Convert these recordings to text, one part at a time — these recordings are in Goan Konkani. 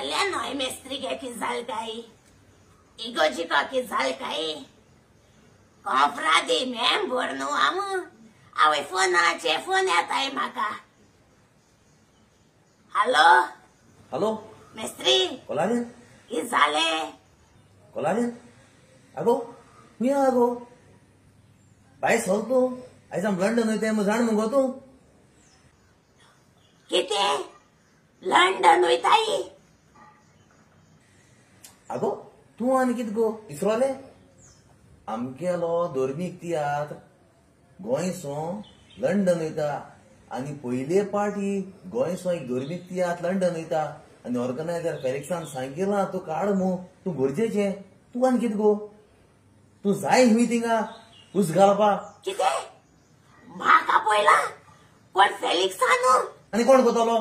जालें न्हय मेस्त्री गे कितें जालें काय इगोजिको कितें जालें काय कोफ्रादी मेंबर न्हू हांव आवय फोनाचे फोन येताय म्हाका. हॅलो हॅलो मेस्त्री कोलाने कितें जालें? कोलाने आगो खंय आगो भायर सर तूं आयज आम लंडन वयता म्हूण जाण मुगो तूं. कितें लंडन वयताय? आगो तूं आनी कितें गो इसरोलें? आमगेलो धर्मीक तियात्र गोंयसो लंडन वयता आनी पयले पार्टी गोंयसो एक धर्मीक तियात्र लंडन वयता आनी ऑर्गनायझर फेलिक्सान सांगिलां तूं काड मू तूं गरजेचें. तूं आनी कितें गो तूं जाय खंय थिंगा उस घालपा. कितें म्हाका पयला कोण फेलिक्सान आनी कोण कोतलो?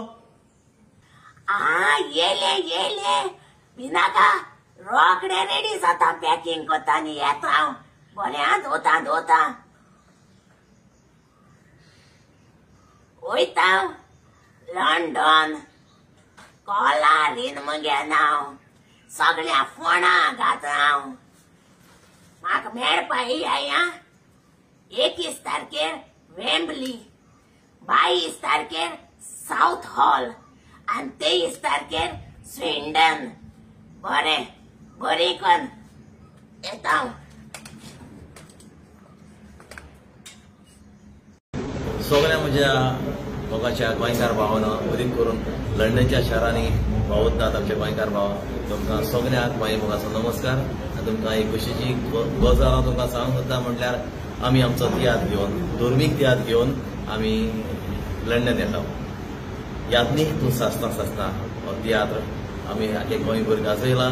आ येले येले भिनाका रोकडे रेडी जाता पॅकिंग करता आनी येता हांव. बरें आं दवरता दवरता वयता लंडन. कॉलारीन मगे नांव सगळ्या फोणां घाता हांव. म्हाका मेळपा येया. 21 तारखेर वेम्बली, 22 तारखेर सावथ हॉल आनी 23 तारखेर स्विंडन. बरें बरें कर येता हांव. सगळ्या म्हज्या मोगाच्या गोंयकार भावांनो, अदीक करून लंडनच्या शारांनी वावुरतात आमचे गोंयकार भाव, तुमकां सगळ्यांक म्हाज्या मोगाचो नमस्कार. आनी तुमकां एक खोशयेची गजाल हांव तुमकां सांगूंक सोदता म्हटल्यार आमी आमचो तियात्र घेवन, धर्मीक तियात्र घेवन आमी लंडन येता. यादनीक तूं सासना सासना हो तियात्र आमी आख्खे गोंयभर गाजयला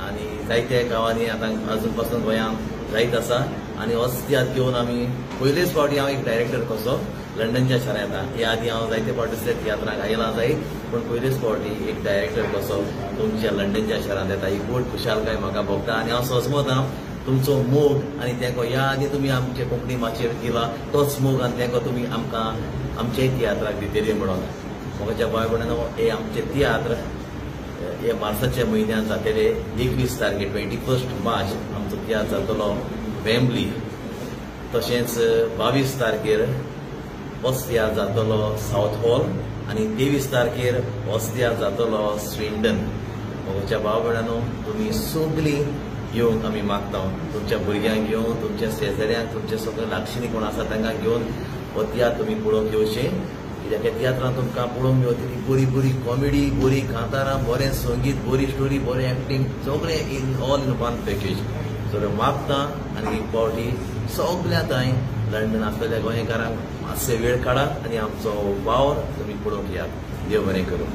आनी जायत्या गांवांनी आतां अजून पासून गोंयांत जायत आसा. आनी होच तियात्र घेवन आमी पयलेच फावटी हांव एक डायरेक्टर कसो लंडनच्या शारांत येता. हे आदी हांव जायते फावटी दुसऱ्या तियात्रांक आयला जाय, पूण पयलेच फावटी एक डायरेक्टर कसो तुमच्या लंडनच्या शारांत येता. ही व्हड खुशालकाय म्हाका भोगता आनी हांव सोजमता तुमचो मोग आनी तेंको ह्या आदी तुमी आमचे कोंकणी माचयेर दिला तोच मोग आनी तेंको तुमी आमकां आमच्याय तियात्राक दितली म्हणून. म्हज्या भाव भयणांनो, हे आमचे तियात्र हे मार्साच्या म्हयन्यांत जातले. 21 तारखेर 21 मार्च आमचो तियात्र जातलो वेम्बली. तशेंच 22 तारखेर होच तियात्र जातलो सावथ हॉल आनी 23 तारखेर होच तियात्र जातलो स्विंडन. म्हज्या भाव भयणांनो, तुमी सगळीं येवंक आमी मागता. तुमच्या भुरग्यांक घेवन, तुमच्या शेजाऱ्यांक, तुमच्या सगळ्या लागशिनी कोण आसा तांकां घेवन हो तियात्र तुमी पळोवंक येवचें. कित्याक ह्या तियात्रान तुमकां पळोवंक मेळटली बरी बरी कॉमेडी, बरी कांतारां, बरें संगीत, बरी स्टोरी, बरें एक्टींग, सगळें in all in one package. सगळें मागता आनी एक फावटी सगळ्या थंय लंडन आसलेल्या गोंयकारांक मातशे वेळ काडात आनी आमचो वावर तुमी पळोवंक येयात. देव बरें करूं.